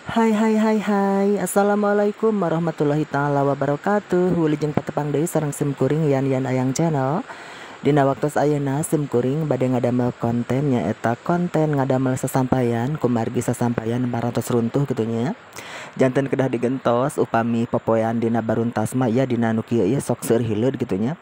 Hai hai hai hai, assalamualaikum warahmatullahi taala wabarakatuh. Wilujeng patepang deui sareng sim kuring Yan Yan Ayang Channel. Dina waktos ayeuna sim kuring bade ngadamel konten, nyaeta konten ngadamel sasampayan kumargi sasampayan parantos runtuh kitu nya. Janten kedah digentos upami popoean dina baruntas mah ya dina nu kieu ieu sok seueur hileud kitu nya.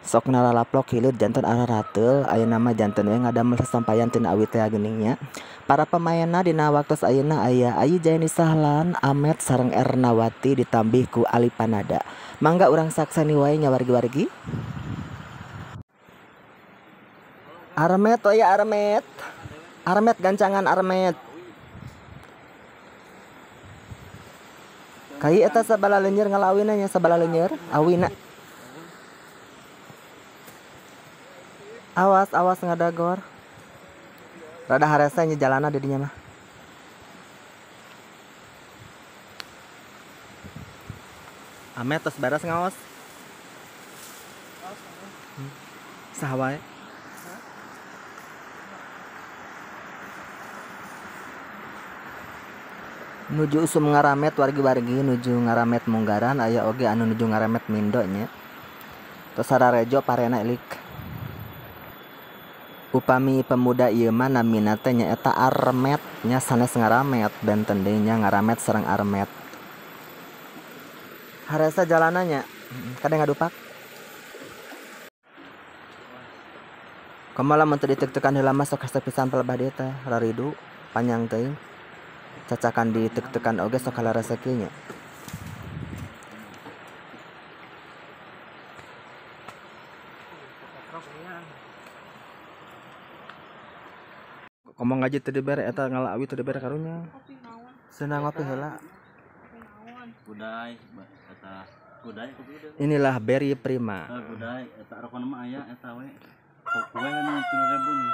Sok nalalaplok hileud janten ararateul. Ayeuna mah janten we ngadamel sasampayan tina awi teh geuning nya. Para pemainna dina waktos ayeuna aya Ayi Jaeni Sahlan, Amet sareng Ernawati ditambih ku Ali Panada. Mangga urang saksani wae nya wargi-wargi. Armet, oh ya Armet. Armet gancangan Armet. Kai eta sabala leunyer ngalawina nya, sabala leunyer awina. Awas awas ngadagor. Rada haresa nya jalana di dinya mah. Amet tos beres ngaos. Saha wae? Nuju usum ngaramet wargi-wargi, nuju ngaramet munggaran aya oge anu nuju ngaramet mindo nya. Tos sararejo parena ilik. Upami pemuda ieu mah namina teh nyaeta Armet nya, sanes ngaramet benten deui nya ngaramet sareng Armet. Haresa jalana nya, kade ngadupak. Kumaha lamun teu ditek-tekan heula mah sok hese pisan pelebah dieu teh, raridu panjang teuing. Cacakan ditek-tekan oge sok halarese kieu nya. Ngomong ngaji teu dibere eta ngala awi teu dibere karunya. Senang ngopi heula. Kudai eta kudai kopi. Inilah Berry Prima. Kudai eta rokona mah aya eta we. Kue nu 3.000 nih.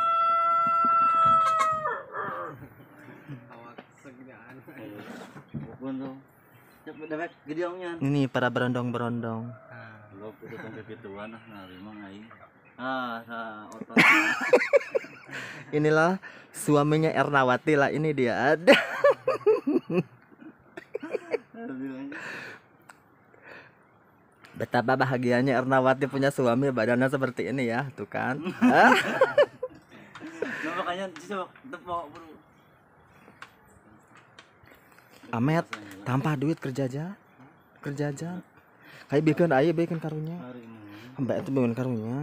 Awak segnaan. Ini para berondong-berondong. Lo kudu tong kekituan ah ngarima aing. Ah, sa otot. Inilah suaminya Ernawati lah, ini dia ada. Betapa bahagianya Ernawati punya suami badannya seperti ini ya, tuh kan. Nah, makanya tepok bro. Amet, tanpa duit kerja aja. Kerja aja. Kayak bikin aja bikin karunya. Mbak itu bikin karunya.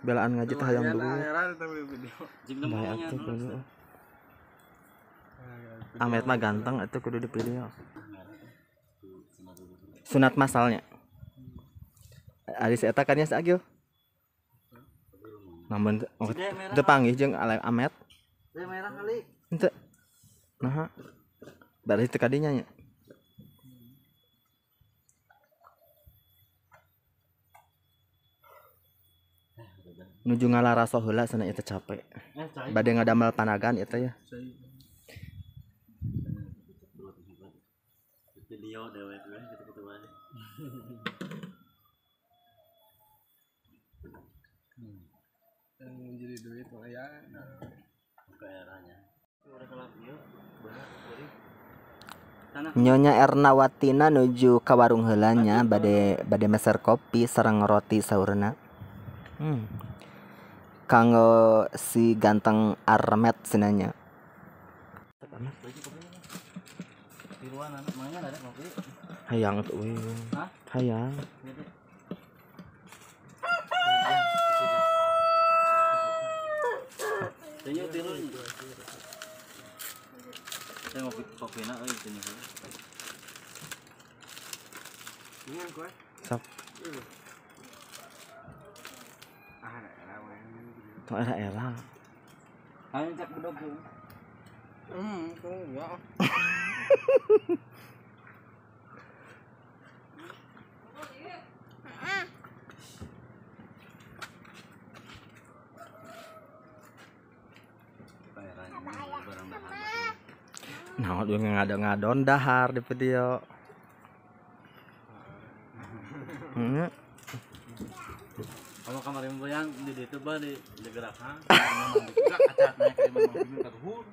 Belaan ngaji teh hayang dulu. Bae atuh kudu. Amet mah ganteng atuh kudu dipilih. Sunat masalnya. Ari si eta kan nya si Agil. Namun teu panggih jeung Amet. Merah kali. Henteu. Naha. Berarti teu kadinya nya. Nuju ngalaraso heula sana eta capek. Bade ngadamel panagan eta ya. Video dewek we kitu-kitu wae. Jadi duit mah ya. Ke eranya. Nyonya Ernawatina nuju ka warung heula nya bade bade meser kopi sareng roti saurna. Kanggo si ganteng Armet senanya. Hayang tuh we. Hayang. Sok. Tong era-era. Ayo cek bedog tuh. Enggak. Nah, udah ngadon-ngadon dahar di video. Kalau kemarin goyang di ditu bah di gerakan. Kacat naik ka Mamang Pipin ka luhur.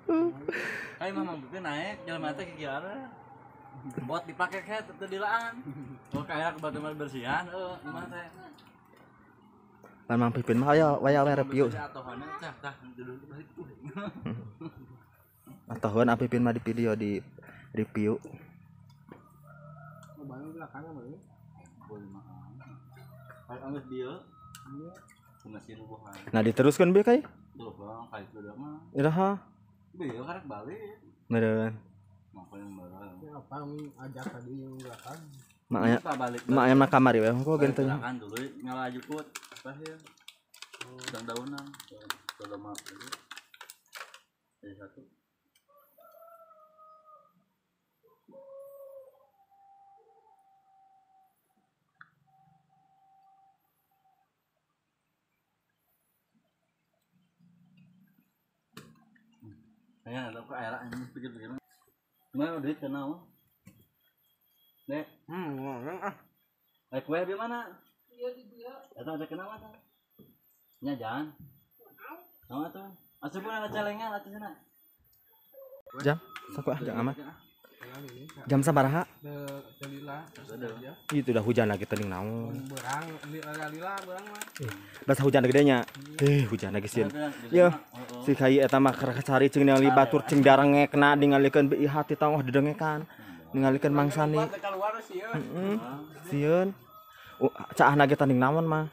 Ka Mamang Pipin naik jelema teh kikiara. Bot dipake ke teu dilaan. Oh kayak batu mah bersihan heuh mah teh. Pan Mang Pipin mah aya waya review. Atohan Mang Pipin mah di video di review. Nah diteruskan be kai? Iraha. Meureun. Mak aya mah kamari we hungkul genteng. Dulu ngalajukut apa ya? Daun-daunan. Selama satu. Ya, ada kok air ini pikir-pikir. Mana duit kenal? Nek, ngomong ah. Kue di mana? Iya di dia. Eta ada kenal apa? Nya jangan. Sama tuh. Asup ada celengan atuh sana. Jam, sok ah jam amat. Jam sabaraha? Itu udah hujan lagi teuing naon. Berang, lila berang mah. Bahasa hujan gedenya. Hujan lagi sieun. Yeuh, si kai eta mah keur cari jeung ningali batur jeung darengekna ningalikeun BI hati tawah didengekan. Ningalikeun mangsani. Heeh. Sieun. Caahna ge tanding naon mah.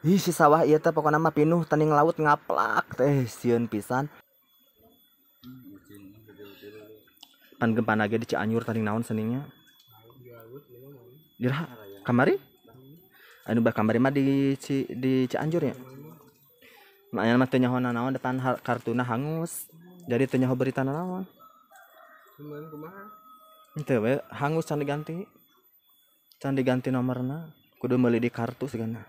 Ih si sawah ieu teh pokona mah pinuh tanding laut ngaplak teh sieun pisan. Pan gempa ge di Cianjur tanding naon seningnya. Dirah kamari? Anu bah kamari mah di Cianjur nya. Makanya mah teu nyaho naon depan kartuna hangus. Jadi teu nyaho berita naon. Kumaha? Henteu we hangus can diganti. Can diganti nomorna. Kudu meuli di kartu sigana.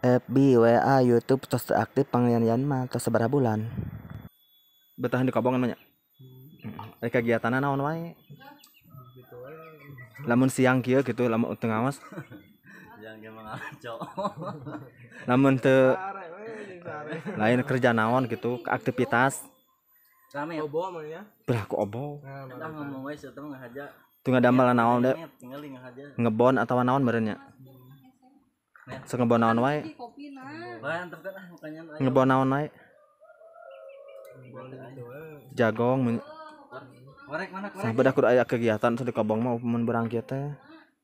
FB, WA, YouTube tos aktif panglian mah tos sabaraha bulan. Betahan di Kobongan mah nya. Ari kegiatanna naon wae? Lamun siang kieu gitu lamun teu ngawas. Jangan ge ngaco. Lamun teu lain kerja naon gitu, aktivitas. Rame. Obo mah nya. Belah ku obo. Eta ngomong we sia teh ngahaja. Teu ngadamel naon deh. Ngebon atawa naon meureun nya. Sok ngebon naon wae. Ngebon naon wae. Jagong korek mana korek. Sampai dah kudu aya kegiatan di Kobong mah mun berang kieu teh.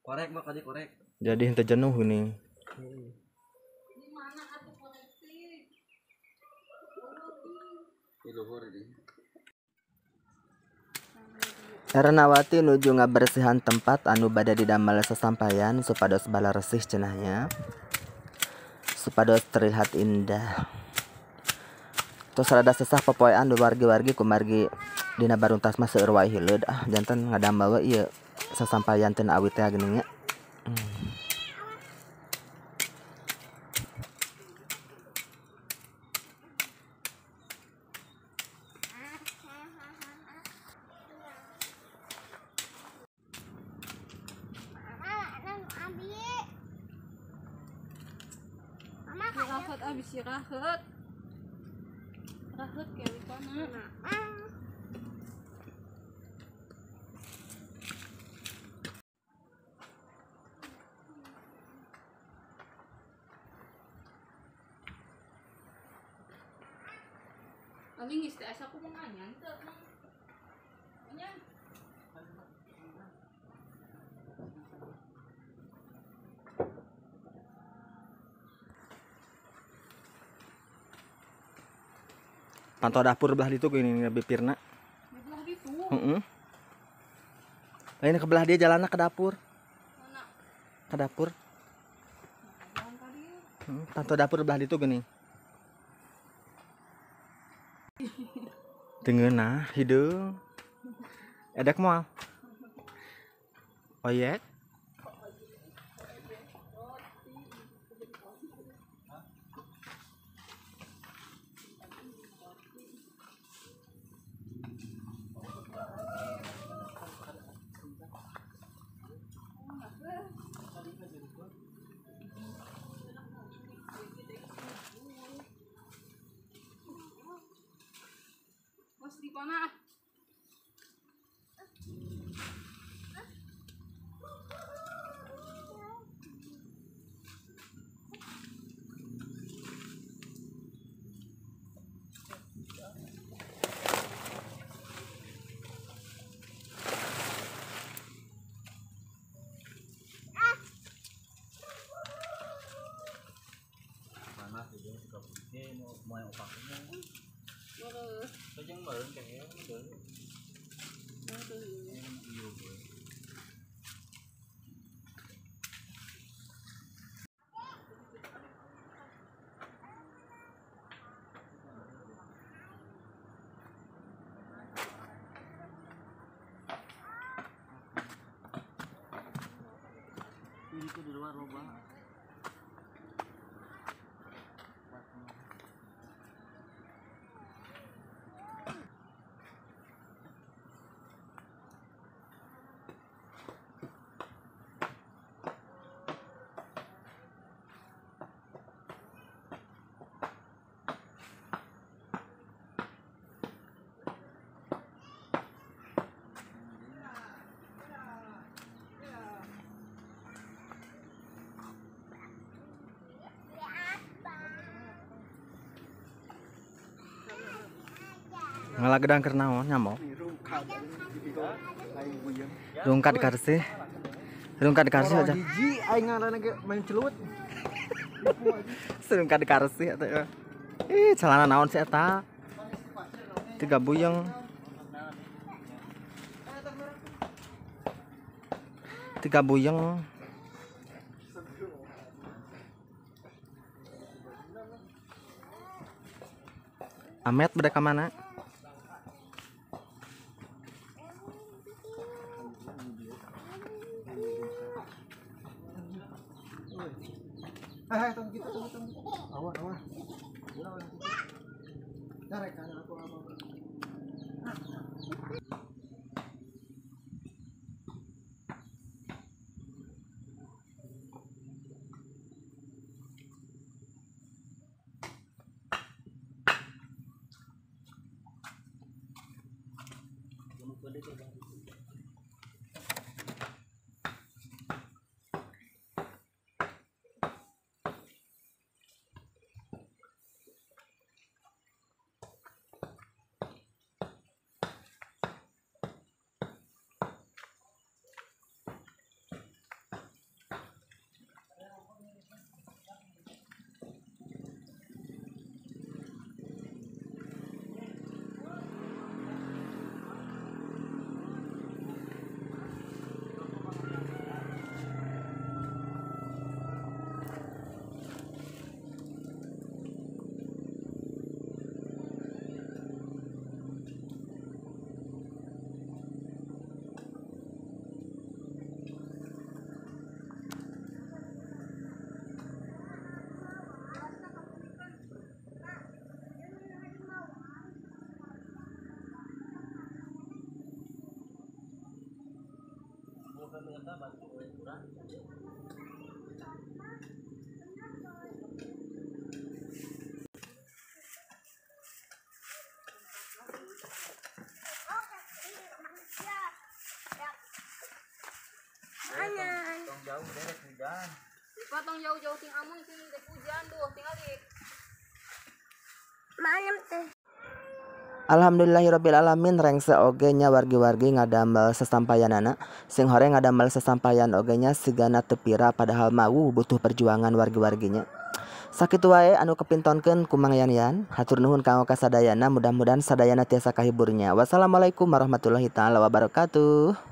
Korek mah kali korek. Jadi henteu jenuh geuning. Di mana atuh korek teh? Di luhur ini. Ernawati nuju ngabersihan tempat anu bade didamel sasampayan supados bala resih cenahnya. Supados terlihat indah. Tos rada sesah popoean wargi-wargi kumargi dina baruntas mah seueur wae hileud ah janten ngadamel we ieu sasampayan teu awi teh geuning nya. Rahat abis rahat. Rahat kayak mana? Abi geus teh asa ku menganyan teu mang. Anyan. Pantau dapur belah ditu gini bipirna. Di belah ditu. Heeh. Lain ke belah dia jalanna ke dapur. Mana? Ke dapur. Pantau dapur belah ditu gini. Tengeunah hideung. Edek moal. Oyek. Sipana. Mau yang opaknya. Sajang bareng kayaknya udah. Ini tuh di luar loba. Ngalah gedang keur naon nyamok? Rungkat karsih. Rungkat karsih aja. Hiji aing ngaranna ge main celut. Rungkat karsih eta. Ih, celana naon sih eta? Tiga buyeng. Tiga buyeng. Amet beda ka mana? Tunggu kita, tunggu. Awas, awas. Tarik kan aku apa. Jauh derek hujan. Potong jauh-jauh ting amun sini dek hujan duh tingali. Malam teh. Alhamdulillahirabbil alamin rengse oge nya wargi-wargi ngadamel sesampayanana. Sing horeng ngadamel sesampayan oge nya sigana teu pira padahal mau butuh perjuangan wargi-warginya. Sakitu wae anu kepintonkeun ku Mang Yan Yan. Hatur nuhun kanggo kasadayana, mudah-mudahan sadayana tiasa kahiburnya. Wassalamualaikum warahmatullahi taala wabarakatuh.